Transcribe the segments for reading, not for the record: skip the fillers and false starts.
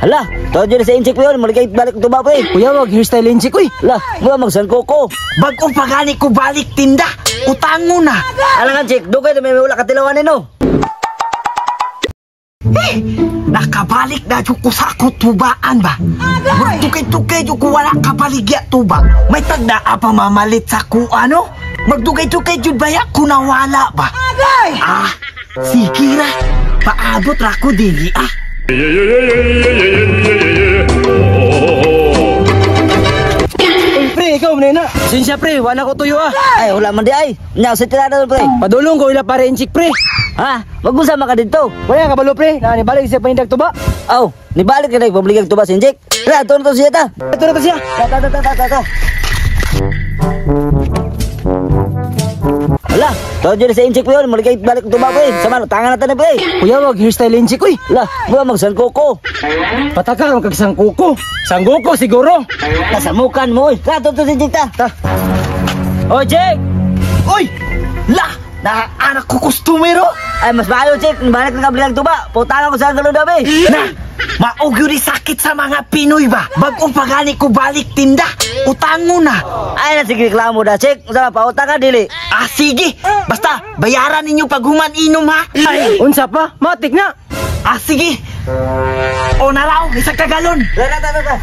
Hala, tawag dyan sa Inchik po yun. Maligay balik tuba pre. Kuya, wag hairstyle Inchik, uy. Hala, mura magsangko ko. Bag-o pa gani ko balik tinda. Utango na. Alangan, Chik, dugay na may wala katilawan nino. Eh, nakabalik na jud ko sa ako tubaan ba. Magdugay-dugay jud ko wala kabaligya tuba. May tagda pa mamalit sa ku ano? Magdugay-dugay jud baya ko nawala ba? Ah, sige ra. Paabot ra ko dili ah. Uy, pre, ikaw man na. Sinsya, pre, wala ko tuyo ah. Ay, wala man di ay. Nya sa tirada pre. Padulong ko ila pare Inchik, pre. Ha? Magunsa man ka dito. Wala ka kabalo, pre. Na nibalik siya panindag tuba. Aw, nibalik ka na ipabligang tuba si Inchik. Tara, ato na to siya ta. Ito na to siya. Ta ta ta ta ta ta. Hala, tawag dyan sa Inchik po yun. Maligay balik tuba pre. Sama, tangan natin na pre. Kuya, wag hairstyle Inchik, uy. Hala, mura magsangko ko. Pataka kag sangkuko. Sangguko siguro. Nasamukan mo, uy. Tara, ato to si Inchik ta. Ta. Oh, Jake! Oy! La! Na anak ko kustumero. Ay, mas maayo, Chik. Balik na kabligang tuba. Putangan ko sa galon dabi. Na! Maugyo ni sakit sa mga Pinoy ba? Bag-o pa gani ko balik tinda. Utango na. Ay, na sige reklamo da, Chik. Unsa pautang ka dili. Ah, sige. Basta, bayaran ninyo pag human inom ha. Ay, unsa pa? Matik na. Ah, sige. O naraw, isa ka galon. Tara, tara, tara.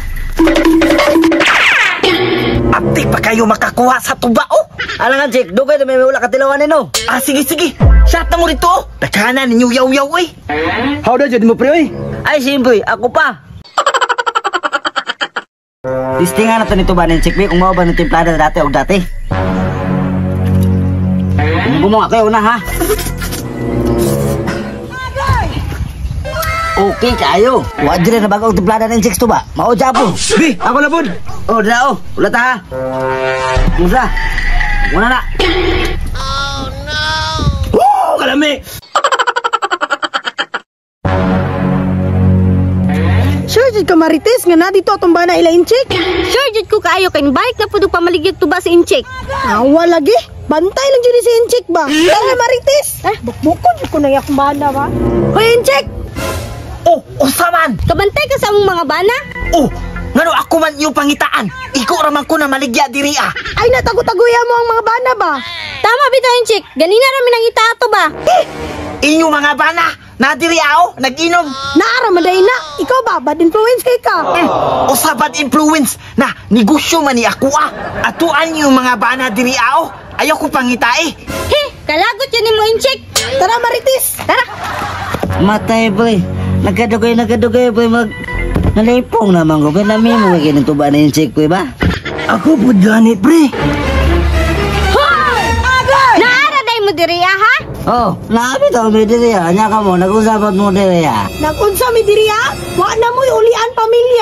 Aptik pa kayo makakuha sa tuba, oh. Alangan, Chik. Dugay na may wala katilawan nino. Ah, sige, sige. Shot na mo rito, oh. Daghanan ninyo yaw-yaw, eh. How da jud mo, pre, uy? Ay, siyempre, ako pa. Tistingan na to nito ba ng Chik, kung mao ba ng timplada na dati o dati. Gumawa kayo na, ha? Okay kayo. Wa dyan na bago ang timplada ng Chicks to ba? Mao po. Bi, ako na pod. Oh, dira oh. Wala ta ha. Musa. Muna na. Oh, kalami. Sure jud ka Marites nga na dito atong bana ila Inchik. Sure jud ko kaayo kay balik na pud og pamaligyag tuba si Inchik. Awa lagi. Bantay lang jud ni si Inchik ba. Tara Marites. Eh, bukbukon jud ko na yakong bana ba. Hoy Inchik. Oh, usa man. Kabantay ka sa among mga bana? Oh, ngano ako man iyong pangitaan. Iko raman ko na maligya diri ah. Ay natago-taguya mo ang mga bana ba. Tama bitaw Inchik. Ganina ra mi nangita ato ba? Eh, inyo mga bana. Na diri ah, oh, nag-inom. Naara man day na. Ikaw ba bad influence kay ka? Usa bad influence na negosyo man ni ako ah. Atuan yung mga bana diri ah, oh. Ayaw ko pangitae. He, kalagot yun nimo Inchik. Tara Marites. Tara. Matay pre. Nagkadugay pre mag nalipong naman ko. Pero nami mo kay tuba na yung Chik pre ba? Ako pud gani, pre. Hoy! Naara day mo diri ah, ha? Oh, naabi to mi diri ah. Nya ka mo nag-usapan mo diri ah. Nagunsa mi diri ah? Wa na mo'y ulian pamilya.